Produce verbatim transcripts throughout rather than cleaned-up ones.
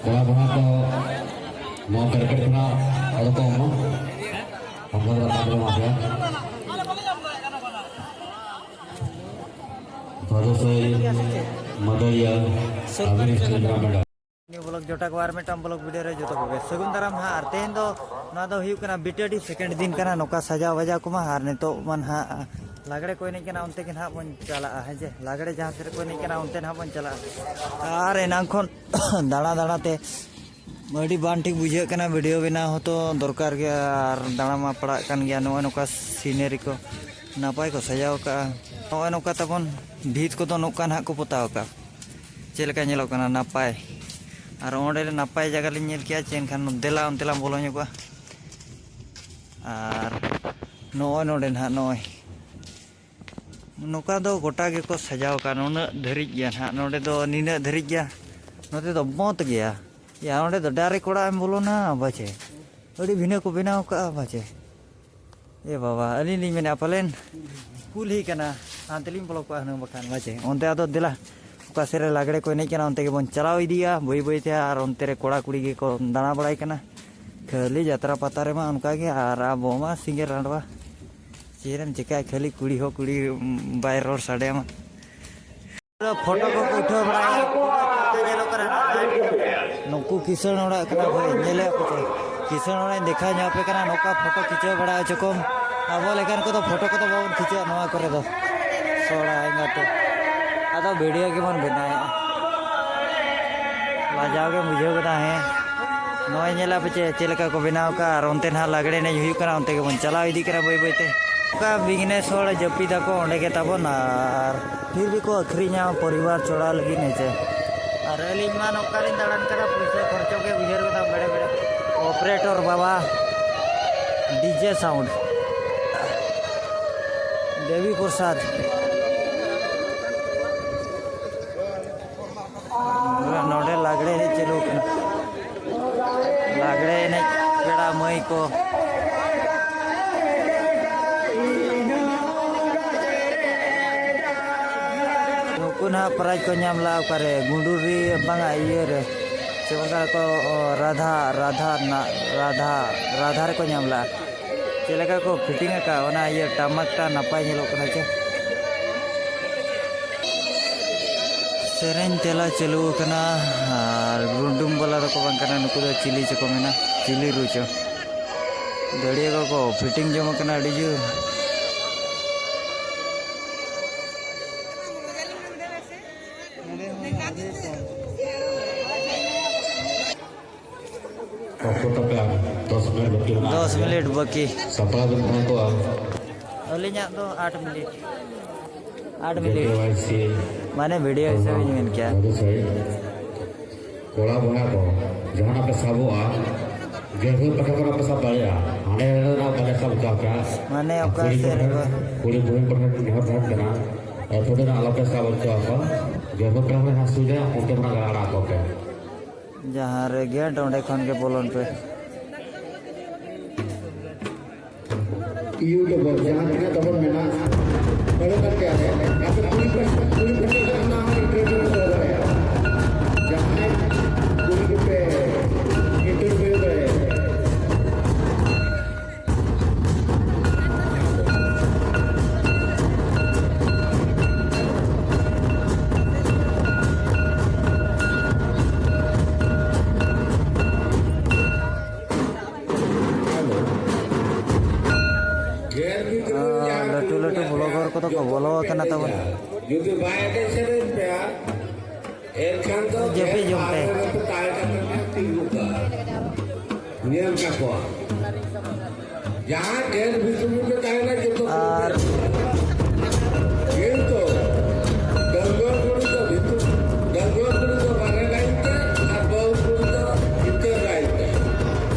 ᱠᱚᱲᱟ ᱠᱚᱦᱚᱸ ᱠᱚ ᱱᱚᱣᱟ ᱠᱨᱤᱠᱮᱴ ᱠᱷᱚᱱᱟᱜ ᱟᱫᱚ ᱠᱚ ᱮᱢᱟ᱾ ᱟᱵᱚ ᱫᱚ ᱵᱟᱝ ᱵᱚᱱ ᱮᱢᱟ ᱯᱮᱭᱟ᱾ ᱵᱷᱟᱫᱩᱥᱟᱹᱭ ᱢᱟᱫᱟᱨᱤᱭᱟ ᱟᱵᱤᱱ ᱥᱴᱮᱰᱤᱭᱟᱢ ᱢᱮᱰᱟ᱾ ᱱᱤᱭᱩ ᱵᱞᱚᱜ ᱡᱚᱴᱟ ᱠᱚ ᱟᱨ ᱢᱤᱫᱴᱟᱝ ᱵᱞᱚᱜ ᱵᱷᱤᱰᱤᱭᱳ ᱨᱮ ᱡᱚᱛᱚ ᱠᱚᱜᱮ ᱥᱟᱹᱜᱩᱱ ᱫᱟᱨᱟᱢ ᱦᱟᱸᱜ᱾ ᱟᱨ ᱛᱮᱦᱮᱧ ᱫᱚ ᱱᱚᱣᱟ ᱫᱚ ᱦᱩᱭᱩᱜ ᱠᱟᱱᱟ ᱵᱤᱴᱟᱹᱰᱤ ᱥᱮᱠᱮᱱᱰ ᱫᱤᱱ ᱠᱟᱱᱟ᱾ ᱱᱚᱝᱠᱟ ᱥᱟᱡᱟᱣ ᱵᱟᱡᱟᱣ ᱠᱚᱢᱟ ᱟᱨ ᱱᱤᱛᱚᱜ ᱢᱟ ᱱᱟᱦᱟᱜ ᱞᱟᱜᱽᱲᱮ ᱠᱚ ᱮᱱᱮᱡ ᱠᱟᱱᱟ, ᱚᱱᱛᱮ ᱜᱮ ᱱᱟᱦᱟᱜ ᱵᱚᱱ ᱪᱟᱞᱟᱜᱼᱟ᱾ ᱦᱮᱸ ᱡᱮ ᱞᱟᱜᱽᱲᱮ ᱡᱟᱦᱟᱸ ᱥᱮᱫ ᱨᱮᱠᱚ ᱮᱱᱮᱡ ᱠᱟᱱᱟ ᱚᱱᱛᱮ ᱱᱟᱦᱟᱜ ᱵᱚᱱ ᱪᱟᱞᱟᱜᱼᱟ᱾ ᱟᱨ ᱮᱱᱟᱝ ᱠᱷᱚᱱ ᱫᱟᱬᱟ ᱫᱟᱬᱟ ᱛᱮ ᱟᱹᱰᱤ ᱵᱟᱝ ᱴᱷᱤᱠ ᱵᱩᱡᱷᱟᱹᱜ ᱠᱟᱱᱟ᱾ ᱵᱷᱤᱰᱤᱭᱳ ᱵᱮᱱᱟᱣ ᱦᱚᱸᱛᱚ ᱫᱚᱨᱠᱟᱨ ᱜᱮᱭᱟ ᱟᱨ ᱫᱟᱬᱟ ᱢᱟ ᱯᱟᱲᱟᱜ ᱠᱟᱱ ᱜᱮᱭᱟ᱾ ᱱᱚᱜᱼᱚᱭ ᱱᱚᱝᱠᱟ ᱥᱤᱱᱟᱨᱤ ᱠᱚ ᱱᱟᱯᱟᱭ ᱠᱚ ᱥᱟᱡᱟᱣ ᱠᱟᱜᱼᱟ᱾ ᱱᱚᱜᱼᱚᱭ ᱱᱚᱝᱠᱟ ᱛᱟᱵᱚᱱ ᱵᱷᱤᱛ ᱠᱚᱫᱚ ᱱᱚᱝᱠᱟ ᱱᱟᱦᱟᱜ ᱠᱚ ᱯᱚᱛᱟᱣ ᱠᱟᱜᱼᱟ᱾ ᱪᱮᱫ ᱞᱮᱠᱟ ᱧᱮᱞᱚᱜ ᱠᱟᱱᱟ ᱱᱟᱯᱟᱭ᱾ ᱟᱨ ᱚᱸᱰᱮ ᱱᱟᱯᱟᱭ ᱡᱟᱭᱜᱟ ᱞᱤᱧ ᱧᱮᱞ ᱠᱮᱜᱼᱟ, ᱪᱮ ᱮᱱᱠᱷᱟᱱ ᱫᱮᱞᱟ ᱚᱱᱛᱮ ᱞᱟᱝ ᱵᱚᱞᱚ ᱧᱚᱜᱚᱜᱼᱟ᱾ ᱟᱨ ᱱᱚᱜᱼᱚᱭ ᱱᱚᱰᱮ ᱱᱟᱦᱟᱜ ᱱᱚᱜᱼᱚᱭ ᱱᱚᱝᱠᱟ ᱫᱚ ᱜᱚᱴᱟ ᱜᱮᱠᱚ ᱥᱟᱡᱟᱣ ᱠᱟᱜᱼᱟ᱾ ᱱᱩᱱᱟᱹᱜ ᱫᱷᱟᱹᱨᱤᱡ ᱜᱮᱭᱟ ᱱᱟᱦᱟᱜ, ᱱᱚᱰᱮ ᱫᱚ ᱱᱤᱱᱟᱹᱜ ᱫᱷᱟᱹᱨᱤᱡ ᱜᱮᱭᱟ᱾ ᱱᱚᱛᱮ ᱫᱚ ᱵᱚᱸᱫᱽ ᱜᱮᱭᱟ᱾ ᱭᱟ, ᱚᱸᱰᱮ ᱫᱚ ᱰᱟᱭᱨᱮᱠᱴ ᱚᱲᱟᱜ ᱮᱢ ᱵᱚᱞᱚᱱᱟ ᱵᱟᱪᱮ᱾ ᱟᱹᱰᱤ ᱵᱷᱤᱱᱟᱹ ᱠᱚ ᱵᱮᱱᱟᱣ ᱠᱟᱜᱼᱟ ᱵᱟᱪᱮ᱾ ᱮ ᱵᱟᱵᱟ, ᱟᱹᱞᱤᱧ ᱞᱤᱧ ᱢᱮᱱᱮᱫᱼᱟ ᱯᱟᱞᱮᱱ ᱠᱩᱞᱦᱤ ᱠᱟᱱᱟ, ᱦᱟᱱᱛᱮ ᱞᱤᱧ ᱵᱚᱞᱚ ᱠᱚᱜᱼᱟ ᱦᱩᱱᱟᱹᱝ ᱵᱟᱠᱷᱟᱱ ᱵᱟᱪᱮ᱾ ᱚᱱᱛᱮ ᱟᱫᱚ ᱫᱮᱞᱟ, ᱚᱠᱟ ᱥᱮᱫ ᱨᱮ ᱞᱟᱜᱽᱲᱮ ᱠᱚ ᱮᱱᱮᱡ ᱠᱟᱱᱟ ᱚᱱᱛᱮ ᱜᱮᱵᱚᱱ ᱪᱟᱞᱟᱣ ᱤᱫᱤᱜᱼᱟ ᱵᱟᱹᱭ ᱵᱟᱹᱭ ᱛᱮ᱾ ᱟᱨ ᱚᱱᱛᱮ ᱨᱮ ᱠᱚᱲᱟ ᱠᱩᱲᱤ ᱜᱮᱠᱚ ᱫᱟᱬᱟ ᱵᱟᱲᱟᱭ ᱠᱟᱱᱟ᱾ ᱠᱷᱟᱹᱞᱤ ᱡᱟᱛᱨᱟ ᱯᱟᱛᱟ ᱨᱮᱢᱟ ᱚᱱᱠᱟ ᱜᱮ, ᱟᱨ ᱟᱵᱚ ᱢᱟ ᱥᱤᱸᱜᱮ ᱨᱟᱸᱰᱣᱟ᱾ ᱪᱮᱫ ᱮᱢ ᱪᱮᱠᱟᱭᱟ, ᱠᱷᱟᱹᱞᱤ ᱠᱩᱲᱤ ᱦᱚᱸ ᱠᱩᱲᱤ, ᱩᱢ, ᱵᱟᱭ ᱨᱚᱲ ᱥᱟᱰᱮᱭᱟᱢᱟ᱾ ᱯᱷᱳᱴᱳ ᱠᱚᱠᱚ ᱩᱴᱷᱟᱹᱣ ᱵᱟᱲᱟᱭᱟ, ᱧᱮᱞᱚᱜ ᱠᱟᱱᱟ᱾ ᱱᱩᱠᱩ ᱠᱤᱥᱟᱹᱬ ᱚᱲᱟᱜ ᱠᱟᱱᱟ ᱵᱷᱟᱹᱭ, ᱧᱮᱞᱮᱫ ᱠᱚ ᱪᱮ? ᱠᱤᱥᱟᱹᱬ ᱚᱲᱟᱜ ᱤᱧ ᱫᱮᱠᱷᱟᱣ ᱧᱚᱜ ᱟᱯᱮ ᱠᱟᱱᱟ, ᱱᱚᱝᱠᱟ ᱯᱷᱳᱴᱳ ᱠᱷᱤᱪᱟᱹᱣ ᱵᱟᱲᱟ ᱦᱚᱪᱚ ᱠᱚᱢ᱾ ᱟᱵᱚ ᱞᱮᱠᱟᱱ ᱠᱚᱫᱚ ᱯᱷᱳᱴᱳ ᱠᱚᱫᱚ ᱵᱟᱵᱚᱱ ᱠᱷᱤᱪᱟᱹᱜᱼᱟ ᱱᱚᱣᱟ ᱠᱚᱨᱮ ᱫᱚ᱾ ᱥᱚᱲᱟ ᱮᱸᱜᱟᱛᱮ᱾ ᱟᱫᱚ ᱵᱷᱤᱰᱤᱭᱳ ᱜᱮᱵᱚᱱ ᱵᱮᱱᱟᱣᱮᱫᱼᱟ᱾ ᱞᱟᱡᱟᱣ ᱜᱮᱢ ᱵᱩᱡᱷᱟᱹᱣ ᱜᱚᱫᱟ, ᱦᱮᱸ᱾ ᱱᱚᱜᱼᱚᱭ ᱧᱮᱞᱟ ᱯᱮ ᱪᱮ, ᱪᱮᱫ ᱞᱮᱠᱟ ᱠᱚ ᱵᱮᱱᱟᱣ ᱠᱟᱜᱼᱟ, ᱟᱨ ᱚᱱᱛᱮ ᱱᱟᱦᱟᱜ ᱞᱟᱜᱽᱲᱮ ᱮᱱᱮᱡ ᱦᱩᱭᱩᱜ ᱠᱟᱱᱟ, ᱚᱱᱛᱮ ᱜᱮᱵᱚᱱ ᱪᱟᱞᱟᱣ ᱤᱫᱤᱜ ᱠᱟᱱᱟ ᱵᱟᱹᱭ ᱵᱟᱹᱭ ᱛᱮ᱾ ᱚᱱᱠᱟ ᱵᱤᱡᱽᱱᱮᱥ ᱦᱚᱲ ᱡᱟᱹᱯᱤᱫᱟᱠᱚ ᱚᱸᱰᱮ ᱜᱮ ᱛᱟᱵᱚᱱ, ᱟᱨ ᱯᱷᱤᱨ ᱵᱷᱤ ᱠᱚ ᱟᱹᱠᱷᱨᱤᱧᱟ ᱯᱚᱨᱤᱵᱟᱨ ᱪᱚᱲᱟᱣ ᱞᱟᱹᱜᱤᱫ, ᱦᱮᱸ ᱪᱮ᱾ ᱟᱨ ᱟᱹᱞᱤᱧ ᱢᱟ ᱱᱚᱝᱠᱟ ᱞᱤᱧ ᱫᱟᱬᱟᱱ ᱠᱟᱱᱟ, ᱯᱩᱭᱥᱟᱹ ᱠᱷᱚᱨᱪᱚ ᱜᱮ ᱩᱭᱦᱟᱹᱨ ᱜᱚᱫᱟ ᱵᱮᱲᱮ ᱵᱮᱲᱮ᱾ ᱚᱯᱟᱨᱮᱴᱚᱨ ᱵᱟᱵᱟ, ᱰᱤᱡᱮ ᱥᱟᱣᱩᱱᱰ, ᱫᱮᱵᱤ ᱯᱨᱚᱥᱟᱫᱽ᱾ ᱱᱚᱰᱮ ᱞᱟᱜᱽᱲᱮ ᱮᱱᱮᱡ ᱪᱟᱹᱞᱩ ᱠᱟᱱᱟ᱾ ᱞᱟᱜᱽᱲᱮ ᱮᱱᱮᱡ ᱯᱮᱲᱟ ᱢᱟᱹᱭ ᱠᱚ᱾ ᱱᱩᱠᱩ ᱱᱟᱦᱟᱜ ᱯᱨᱟᱭᱤᱡᱽ ᱠᱚ ᱧᱟᱢ ᱞᱮᱫᱼᱟ ᱚᱠᱟᱨᱮ? ᱜᱩᱸᱰᱩᱨᱤ ᱵᱟᱝᱟ, ᱤᱭᱟᱹ ᱨᱮ, ᱪᱮᱫ ᱞᱮᱠᱟ ᱠᱚ, ᱚ, ᱨᱟᱫᱷᱟ, ᱨᱟᱫᱷᱟ ᱨᱮᱱᱟᱜ, ᱨᱟᱫᱷᱟ, ᱨᱟᱫᱷᱟ ᱨᱮᱠᱚ ᱧᱟᱢ ᱞᱮᱜᱼᱟ᱾ ᱪᱮᱫ ᱞᱮᱠᱟ ᱠᱚ fitting ᱟᱠᱟᱫ, ᱚᱱᱟ ᱤᱭᱟᱹ ᱴᱟᱢᱟᱠ ᱴᱟ ᱱᱟᱯᱟᱭ ᱧᱮᱞᱚᱜ ᱠᱟᱱᱟ ᱪᱮ᱾ ᱥᱮᱨᱮᱧ ᱛᱮᱞᱟ ᱪᱟᱹᱞᱩ ᱟᱠᱟᱱᱟ, ᱟᱨ ᱨᱩᱰᱩᱢ ᱵᱟᱞᱟ ᱫᱚᱠᱚ ᱵᱟᱝ ᱠᱟᱱᱟ, ᱱᱩᱠᱩ ᱫᱚ ᱪᱤᱞᱤ ᱪᱚ ᱠᱚ ᱢᱮᱱᱟ, ᱪᱤᱞᱤ ᱨᱩ ᱪᱚ᱾ ᱫᱟᱹᱲᱤᱭᱟᱹ ᱠᱚᱠᱚ fitting ᱡᱚᱝ ᱟᱠᱟᱱᱟ ᱟᱹᱰᱤ ᱡᱳᱨ᱾ ᱚᱠᱛᱚ ᱛᱟᱯᱮ ᱟᱨ ᱫᱚᱥ ᱢᱤᱱᱤᱴ ᱵᱟᱹᱠᱤ ᱢᱮᱱᱟᱜᱼᱟ᱾ ᱫᱚᱥ ᱢᱤᱱᱤᱴ ᱵᱟᱹᱠᱤ᱾ ᱥᱟᱯᱲᱟᱣ ᱵᱮᱱ ᱛᱟᱦᱮᱸ ᱠᱚᱜᱼᱟ᱾ ᱟᱹᱞᱤᱧᱟᱜ ᱫᱚ ᱟᱴ ᱢᱤᱱᱤᱴ᱾ ᱟᱴ ᱢᱤᱱᱤᱴ᱾ ᱡᱮ ᱠᱮ ᱣᱟᱭ ᱥᱤ ᱢᱟᱱᱮ ᱵᱷᱤᱰᱤᱭᱳ ᱦᱤᱥᱟᱹᱵ ᱤᱧ ᱢᱮᱱ ᱠᱮᱭᱟ᱾ ᱢᱚᱫᱷᱩ ᱥᱟᱹᱭ᱾ ᱠᱚᱲᱟ ᱵᱚᱭᱦᱟ ᱠᱚ, ᱡᱟᱦᱟᱱᱟᱜ ᱯᱮ ᱥᱟᱵᱚᱜᱼᱟ, ᱜᱮᱥ ᱯᱟᱠᱟ ᱠᱚᱨᱮ ᱯᱮ ᱥᱟᱵ ᱫᱟᱲᱮᱭᱟᱜᱼᱟ᱾ ᱦᱟᱸᱰᱮ ᱱᱟᱰᱮ ᱫᱚ ᱵᱟᱞᱮ ᱥᱟᱵ ᱦᱚᱪᱚ ᱟᱯᱮᱭᱟ᱾ ᱢᱟᱱᱮ ᱚᱠᱟ ᱠᱩᱲᱤ ᱥᱮᱫ ᱠᱚᱴᱷᱮᱱ, ᱨᱮᱠᱚ ᱠᱩᱲᱤ ᱵᱩᱲᱦᱤ ᱠᱚᱴᱷᱮᱱ ᱱᱮᱦᱚᱨ ᱛᱟᱦᱮᱱ ᱠᱟᱱᱟ, ᱟᱹᱛᱩ ᱨᱮᱱᱟᱜ ᱟᱞᱚᱯᱮ ᱥᱟᱵ ᱦᱚᱪᱚ ᱟᱠᱚᱣᱟ᱾ ᱜᱮᱥ ᱯᱟᱠᱟ ᱠᱚᱨᱮ ᱦᱟᱹᱥᱩ ᱡᱟ, ᱚᱱᱛᱮ ᱠᱷᱚᱱᱟᱜ ᱜᱮ ᱟᱲᱟᱜ ᱠᱚᱯᱮ᱾ ᱡᱟᱦᱟᱸ ᱨᱮ ᱜᱮᱴ, ᱚᱸᱰᱮ ᱠᱷᱚᱱ ᱜᱮ ᱵᱚᱞᱚᱱ ᱯᱮ᱾ ᱤᱭᱩᱴᱩᱵᱟᱨ ᱡᱟᱦᱟᱸ ᱛᱤᱱᱟᱹᱜ ᱛᱟᱵᱚᱱ ᱢᱮᱱᱟᱜᱼᱟ, ᱟᱹᱰᱤ ᱜᱟᱱ ᱜᱮ ᱟᱞᱮ, ᱟᱯᱮ ᱠᱩᱲᱤ ᱯᱟᱹᱴᱤ, ᱠᱩᱲᱤ ᱯᱟᱹᱴᱤ ᱨᱮ ᱚᱱᱟ ᱦᱚᱸ ᱤᱱᱴᱟᱨᱵᱷᱤᱭᱩ ᱠᱚ ᱫᱚᱦᱚᱭᱟ᱾ ᱡᱟᱦᱟᱸᱭ ᱠᱩᱲᱤ ᱠᱚᱯᱮ ᱤᱱᱴᱟᱨᱵᱷᱤᱭᱩ ᱫᱟᱲᱮᱭᱟᱜᱼᱟ᱾ ᱜᱮᱨ ᱵᱷᱤᱛᱨᱤ ᱨᱮ ᱟᱨ ᱡᱟᱦᱟᱸ ᱞᱟᱹᱴᱩ ᱠᱩᱲᱤ ᱞᱟᱹᱴᱩ ᱢᱮᱱᱟᱜ ᱯᱮᱭᱟ, ᱵᱞᱚᱜᱟᱨ ᱠᱚᱫᱚ ᱠᱚ ᱡᱚᱛᱚ ᱵᱚᱞᱚ ᱠᱚ ᱟᱠᱟᱱᱟ ᱜᱮᱨ ᱛᱟᱵᱚᱱ᱾ ᱜᱮᱭᱟ᱾ ᱡᱩᱫᱤ ᱵᱟᱭ ᱮᱱᱮᱡ ᱥᱮᱨᱮᱧ ᱯᱮᱭᱟ, ᱮᱱᱠᱷᱟᱱ ᱫᱚ ᱡᱟᱹᱯᱤᱫ ᱜᱮᱨ ᱡᱚᱝ ᱯᱮ᱾ ᱵᱟᱦᱨᱮ ᱨᱮᱯᱮ ᱛᱟᱦᱮᱸ ᱠᱟᱛᱮ ᱯᱮ ᱛᱤᱸᱜᱩ ᱠᱟᱜᱼᱟ᱾ ᱧᱮᱞ ᱠᱟᱠᱚᱣᱟ᱾ ᱡᱟᱦᱟᱸ ᱜᱮᱨ ᱵᱷᱤᱛᱨᱤ ᱨᱮᱯᱮ ᱛᱟᱦᱮᱱᱟ, ᱡᱚᱛᱚ ᱟᱨ ᱠᱤᱱᱛᱩ ᱰᱟᱺᱜᱩᱣᱟᱹ ᱠᱩᱲᱤ ᱫᱚ ᱵᱷᱤᱛᱨᱤ, ᱰᱟᱺᱜᱩᱣᱟᱹ ᱠᱩᱲᱤ ᱫᱚ ᱵᱟᱦᱨᱮ ᱞᱟᱭᱤᱱ ᱛᱮ ᱟᱨ ᱵᱟᱹᱦᱩ ᱠᱩᱲᱤ ᱫᱚ ᱵᱷᱤᱛᱟᱹᱨ ᱞᱟᱭᱤᱱ ᱛᱮ᱾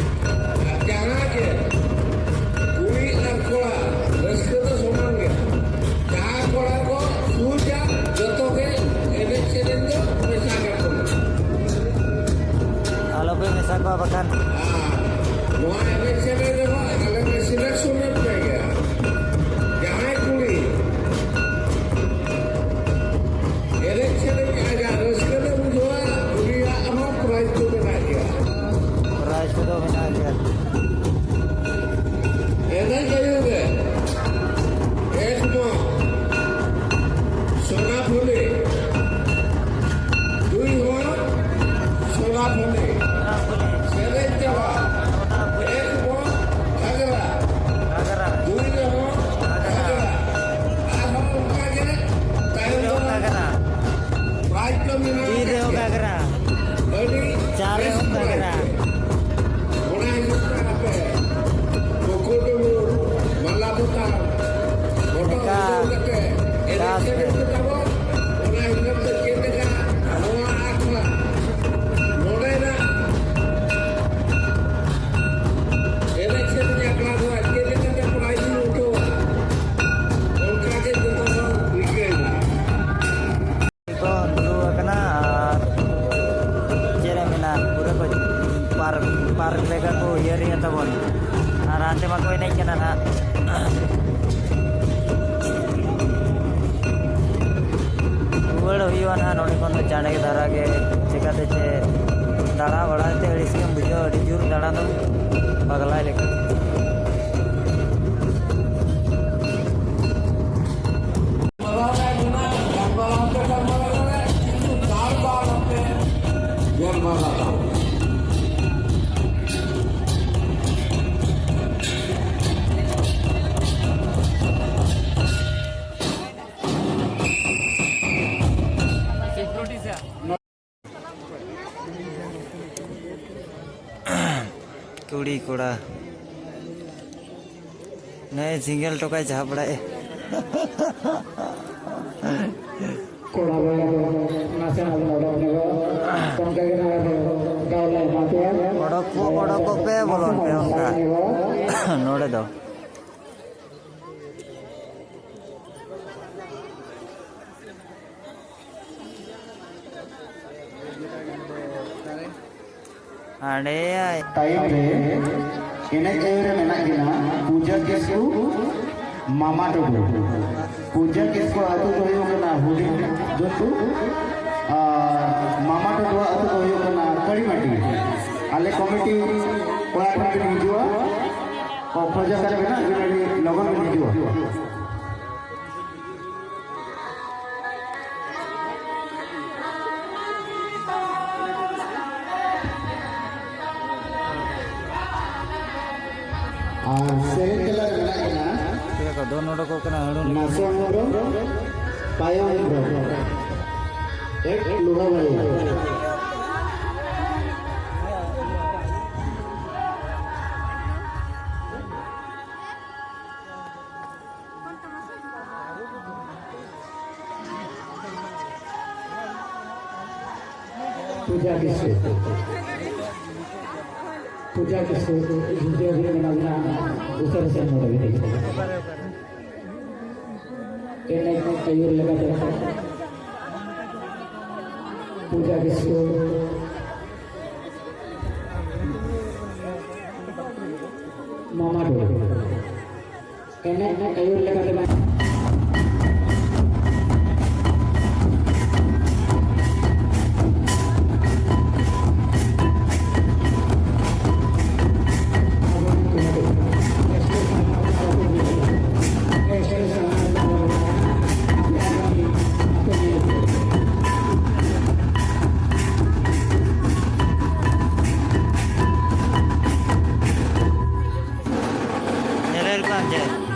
ᱟᱨ ᱡᱟᱦᱟᱸ ᱜᱮ ᱠᱩᱲᱤ ᱟᱨ ᱠᱚᱲᱟ ᱨᱟᱹᱥᱠᱟᱹ ᱫᱚ ᱥᱚᱢᱟᱱ ᱜᱮᱭᱟ᱾ ᱡᱟᱦᱟᱸ ᱠᱚᱲᱟ ᱠᱚ ᱥᱩᱨ ᱡᱟ, ᱡᱚᱛᱚ ᱜᱮ ᱮᱱᱮᱡ ᱥᱮᱨᱮᱧ ᱫᱚ ᱢᱮᱥᱟ ᱠᱟᱠᱚ ᱢᱮ᱾ ᱟᱞᱚᱯᱮ ᱢᱮᱥᱟ ᱠᱚᱣᱟ ᱵᱟᱠᱷᱟᱱ᱾ ᱟᱨ ᱱᱚᱣᱟ ᱮᱱᱮᱡ ᱥᱮᱨᱮᱧ ᱨᱮᱦᱚᱸ ᱟᱞᱮ ᱞᱮ ᱥᱤᱞᱮᱠᱥᱚᱱ ᱮᱫ ᱯᱮ ᱜᱮᱭᱟ᱾ ᱡᱟᱦᱟᱸᱭ ᱠᱩᱲᱤ ᱮᱱᱮᱡ ᱥᱮᱨᱮᱧ ᱟᱡᱟᱜ ᱨᱟᱹᱥᱠᱟᱹ ᱞᱮ ᱵᱩᱡᱷᱟᱹᱣᱟ, ᱩᱱᱤᱭᱟᱜ ᱦᱚᱸ ᱯᱨᱟᱭᱤᱡᱽ ᱫᱚ ᱟᱨ ᱯᱟᱨᱠ ᱞᱮᱠᱟ ᱠᱚ ᱩᱭᱦᱟᱹᱨᱮᱜᱼᱟ ᱛᱟᱵᱚᱱ᱾ ᱟᱨ ᱦᱟᱱᱛᱮ ᱢᱟᱠᱚ ᱮᱱᱮᱡ ᱠᱟᱱᱟ ᱱᱟᱦᱟᱜ᱾ ᱨᱩᱣᱟᱹᱲ ᱦᱩᱭᱩᱜᱼᱟ ᱱᱟᱦᱟᱜ ᱱᱚᱸᱰᱮ ᱠᱷᱚᱱ ᱫᱚ ᱪᱟᱬᱮ ᱫᱷᱟᱨᱟ ᱜᱮ, ᱪᱮᱠᱟᱛᱮ ᱪᱮ ᱫᱟᱬᱟ ᱵᱟᱲᱟᱭ ᱛᱮ ᱟᱹᱲᱤᱥ ᱜᱮᱢ ᱵᱩᱡᱷᱟᱹᱣᱟ, ᱟᱹᱰᱤ ᱡᱳᱨ ᱫᱟᱬᱟ ᱫᱚ ᱯᱟᱜᱽᱞᱟᱭ ᱞᱮᱠᱟ᱾ ᱠᱩᱲᱤ ᱠᱚᱲᱟ᱾ ᱱᱮ ᱥᱤᱸᱜᱮᱞ ᱴᱚᱠᱟᱭ ᱡᱷᱟᱵᱽᱲᱟᱭ᱾ ᱠᱚᱲᱟ ᱵᱚᱭᱦᱟ ᱠᱚ, ᱱᱟᱥᱮᱱᱟᱜ ᱵᱚᱱ ᱚᱰᱚᱠ ᱧᱚᱜᱚᱜᱼᱟ᱾ ᱚᱱᱠᱟ ᱜᱮ ᱱᱚᱣᱟ ᱫᱚ ᱜᱟᱶᱞᱟ ᱮᱢᱟ ᱯᱮᱭᱟ᱾ ᱚᱰᱚᱠ ᱠᱚ, ᱚᱰᱚᱠᱚᱜ ᱯᱮ, ᱵᱚᱞᱚᱱ ᱯᱮ ᱚᱱᱠᱟ᱾ ᱱᱚᱰᱮ ᱫᱚ᱾ ᱦᱟᱸᱰᱮ ᱟᱭ᱾ ᱛᱟᱭᱚᱢ ᱨᱮ ᱮᱱᱮᱡ ᱟᱹᱭᱩᱨ ᱨᱮ ᱢᱮᱱᱟᱜ ᱠᱤᱱᱟ ᱯᱩᱡᱟ ᱠᱤᱥᱠᱩ, ᱢᱟᱢᱟ ᱴᱩᱰᱩ᱾ ᱯᱩᱡᱟ ᱠᱤᱥᱠᱩ ᱟᱹᱛᱩ ᱫᱚ ᱦᱩᱭᱩᱜ ᱠᱟᱱᱟ ᱦᱩᱰᱤᱧ ᱫᱩᱛᱩ, ᱟᱨ ᱢᱟᱢᱟ ᱴᱩᱰᱩᱣᱟᱜ ᱟᱹᱛᱩ ᱫᱚ ᱦᱩᱭᱩᱜ ᱠᱟᱱᱟ ᱠᱟᱲᱤᱢᱟᱴᱤ᱾ ᱟᱞᱮ ᱠᱚᱢᱤᱴᱤ ᱠᱚᱲᱟ ᱴᱷᱮᱱ ᱵᱤᱱ ᱦᱤᱡᱩᱜᱼᱟ, ᱠᱷᱚᱡᱚᱜ ᱠᱟᱱ ᱢᱮᱱᱟᱜ ᱵᱤᱱ, ᱟᱹᱰᱤ ᱞᱚᱜᱚᱱ ᱵᱤᱱ ᱦᱤᱡᱩᱜᱼᱟ᱾ ᱟᱨ ᱥᱮᱨᱮᱧ ᱛᱮᱞᱟ ᱨᱮ ᱢᱮᱱᱟᱜ ᱠᱤᱱᱟ ᱪᱮᱫ ᱞᱮᱠᱟ ᱫᱚᱱ ᱚᱰᱚᱠᱚᱜ ᱠᱟᱱᱟ ᱦᱟᱹᱲᱩ ᱞᱮᱠᱟ? ᱱᱟᱥᱟ ᱦᱮᱢᱵᱨᱚᱢ, ᱯᱟᱭᱚᱢ ᱦᱮᱢᱵᱨᱚᱢ, ᱮᱴ ᱞᱩᱦᱟᱵᱟᱲᱤ᱾ ᱯᱩᱡᱟ ᱠᱤᱥᱠᱩ᱾ ᱯᱩᱡᱟ ᱠᱤᱥᱠᱩ, ᱡᱩᱡᱟᱹ ᱦᱩᱭᱩᱜ ᱠᱟᱱᱟ ᱚᱱᱟ ᱩᱥᱟᱹᱨᱟ ᱥᱮᱱ ᱱᱚᱰᱮ ᱜᱮ᱾ ᱮᱱᱮᱡ ᱟᱹᱭᱩᱨ ᱞᱮᱠᱟᱛᱮ ᱯᱩᱡᱟ ᱠᱤᱥᱠᱩ᱾ ᱡᱮ